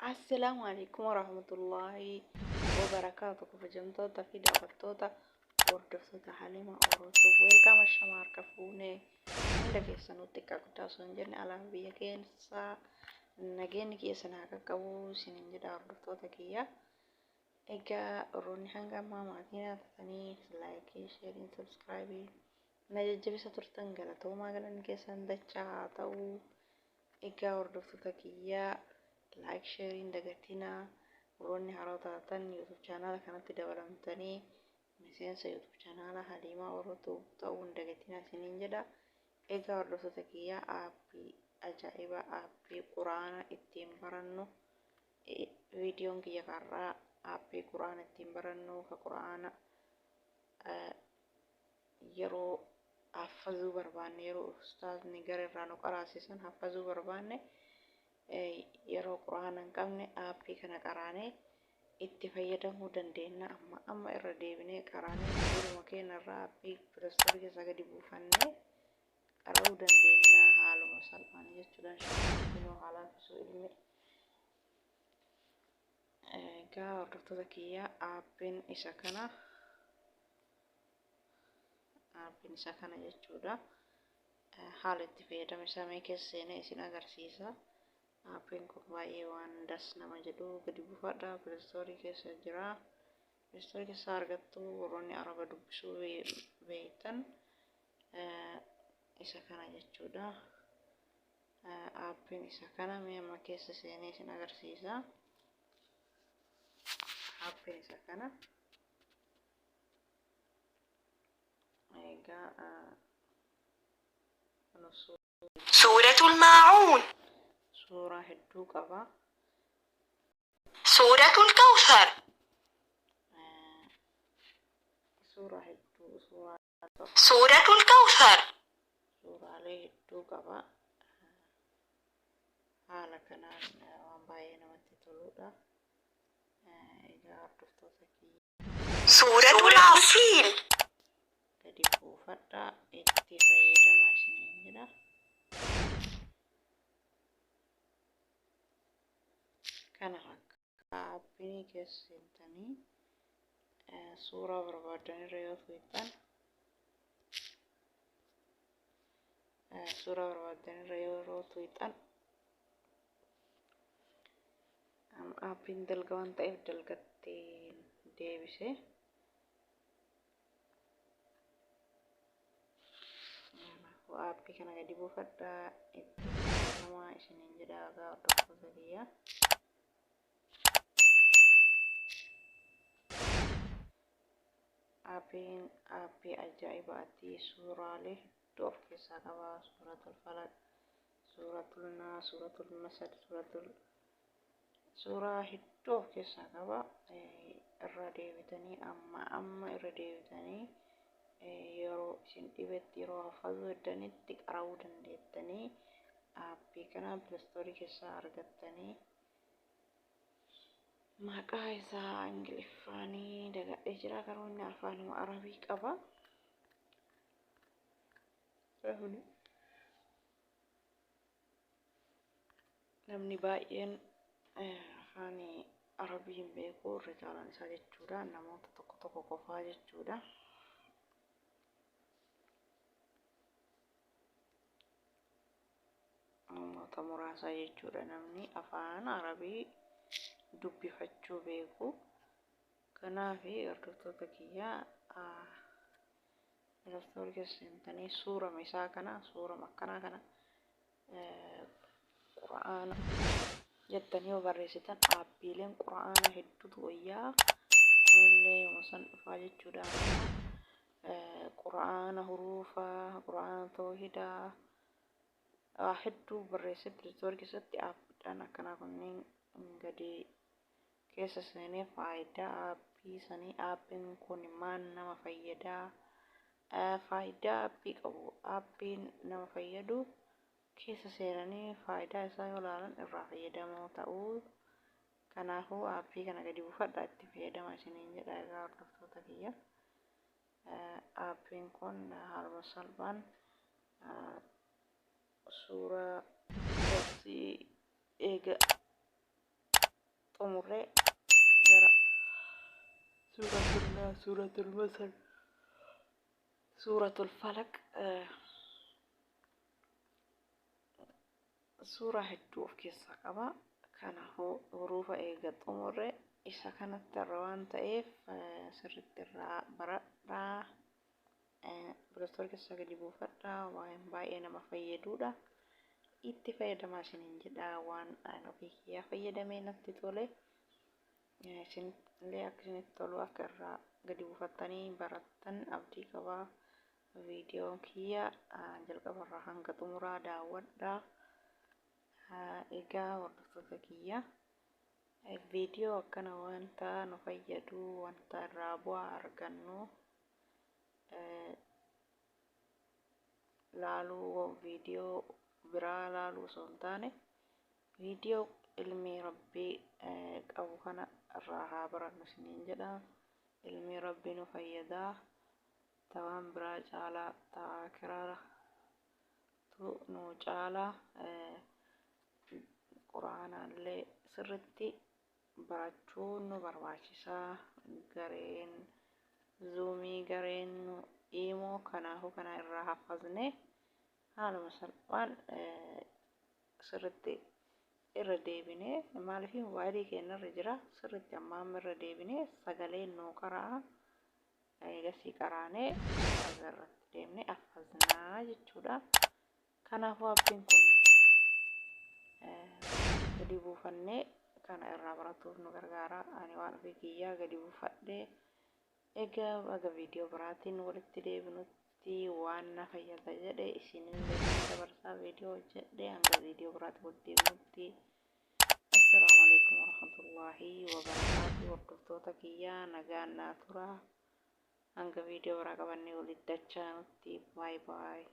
Assalaamu alaikum warahmatullaahi wabarakaatu. Kabajamtoota fi daawwattoota, hordoftoota Halima Orootu, weelkaama shama harka fuunee hunda keessanuu, xiqqaa guddaa osoo hin jenne, alaa biyya keessaa nageenyi keessan haa qaqqabu isiniin jedha, hordoftoota kiyya. Egaa warroonni hanga ammaa maatii naa taatanii like, share, subscribe na jajjabisa turtan, galatoomaa, galanni keessan dachaa haa ta'u. Egaa hordoftoota kiyyaa, like, share dagatinaa. Warroonni haaraa taatan YouTube chaanaala kanatti dabalamtanii miseensa YouTube chaanaala Haliimaa Orootuu ta'uu hin dagatinaa isiniin jedha. Egaa hordoftoota kiyyaa, aappii ajaa'ibaa, aappii quraana ittiin barannu, viidiyoon kiyya karraa aappii quraana ittiin barannu, ka quraana yeroo haffazuu barbaanne, yeroo ustaazni gara irraa nu qaraasisan haffazuu barbaanne, yeroo quraana hin qabne aappii kana qaraanee itti fayyadamuu dandeenya. Amma amma irra deebinee qaraanee bilbiluma keenya irraa aappii Play Store keessaa gadi buufannee qara'uu dandeenya haaluma salphaan jechuudha. Inshaallah haa laaffisuu ilmi. Egaa hordoftoota kiyyaa, aappiin isa kana, aappiin isa kana jechuudha. Haala itti fayyadama isaa mee keessa seenee isin agarsiisa. Aappiin kun baay'ee waan das nama jedhu. Gadi buufadha, Play Store keessa jira. Play Store keessaa argattu. Warroonni Araba dubbisuu beektan, isa kana jechuudha. Aappiin isa kana. Mee amma keessa seenee isin agarsiisa. Aappiin isa kana. Egaa سورة الماعون. Suuraa hedduu qaba. سورة الكوثر. Suuraa hedduu, suuraa سورة الكوثر. Suuraalee hedduu qaba. Haala kanaan waan baay'ee namatti toludha. Egaa hordoftoota kiyya, سورة الفيل. gadi buufadhaa, itti fayyadamaa isiniin jedha. Kana fakkaata. Aappii keessa seentanii suuraa barbaadan irra yoo tuqxan, suuraa barbaadan irra yeroo tuqxan, aappiin dalga waan ta'eef dalgatti deebise. Kanaafuu aappii kana gadi buufadhaa, itti fayyadamaa isiniin jedha. Egaa hordoftoota kiyya, Aappiin aappii ajaa'ibaati. Suuraalee hedduu of keessaa qaba. Suuratul Falaq, Suuratul Naas, Suuratul Masad, suuratul suuraa hedduu of keessaa qaba. Irra deebitanii, amma amma irra deebitanii, yeroo isin dhibetti, yeroo hafazuu heddanitti qara'uu dandeettanii. Aappii kana Play Store keessaa argattanii. Maqaa isaa Ingiliffaanii dagadhee jira, garuu inni afaanuma Arabii qaba. Namni baay'een afaan Arabii hin beeku, irra caalaan isaa jechuudha. Namoota tokko tokko qofaa jechuudha. Namoota muraasa jechuudha namni afaan Arabii dubbifachuu beeku. Kanaaf hordoftoota kiyyaa, Play Store keessa seentanii suurama isaa kana, suurama akkanaa kana, qura'aana jettanii yoo barreessitan, aappiileen qura'aana hedduutu wayyaa. Kunillee yooma san dhufaa jechuudha. Qura'aana huruufaa, qura'aana toohidaa hedduu barreessee Play Store keessatti aappiidhaan akkanaa kunneen gadi keessa seenee faayidaa aappii sanii, aappiin kun maal nama fayyadaa, faayidaa aappii qabu, aappiin nama fayyadu keessa seenanii faayidaa isaa yoo ilaalan irraa fayyadamoo ta'uu. Kanaafuu aappii kana gadi buufadhaa, itti fayyadamaa isiniin jedha. Egaa hordoftoota kiyya. Aappiin kun haaluma salphaan suuraa darsii eega xumurree gara suuratul Naas, suuratul Masar, suuratul Falaq suuraa hedduu of keessaa qaba. Kanaafuu huruufa eega xumurre isa kanatti irra waan ta'eef sirriitti irraa baradhaa. Play Store keessaa gadi buufadhaa, waan baay'ee nama fayyaduudha. Itti fayyadamaa isiniin jedha, waan ofii kiyyaa fayyadamee natti tole. Isinillee akka isinitti tolu, akka irraa gadi buufattanii barattan abdii qabaa. Viidiyoon kiyya jalqabarraa hanga xumuraa daawwadhaa. Egaa hordoftoota kiyya, viidiyoo akkana wanta nu fayyadu, wanta irraa bu'aa argannu laaluu, viidiyoo biraa laaluu osoo hin taane, viidiyoo ilmi rabbii qabu kana irraa haa barannu isiniin jedha. Ilmi rabbii nu fayyadaa. Tawaan biraa caalaa ta'aa kiraatu nu caalaa. Quraanaallee sirritti barachuun nu barbaachisaa. Gareen Zoomii, gareen iimoo, kanaafuu kana irraa haffazne haaluma salphaan sirritti irra deebinee, maaliif mobaayilii keenyarra jira, sirritti amma amma irra deebinee sagaleen nuu qara'a. Eegasii qaraanee irratti deemnee affaznaa jechuudha. Kanaafuu aappiin kun gadi buufannee kana irraa baratuuf nu gargaara. Ani waan ofii kiyyaa gadi buufadhee. Egaa baga viidiyoo biraatiin walitti deebinutti, waan na fayyada jedhe isinillee dabarsaa viidiyoo hojjedhe. Hanga viidiyoo biraatiin walitti deebinutti, assalaamu alaikum warahmatullaahi wabarakaatu. Hordoftoota kiyyaa, nagaan naa tura. Hanga viidiyoo biraa qabannee walitti dachaanutti, baay baay.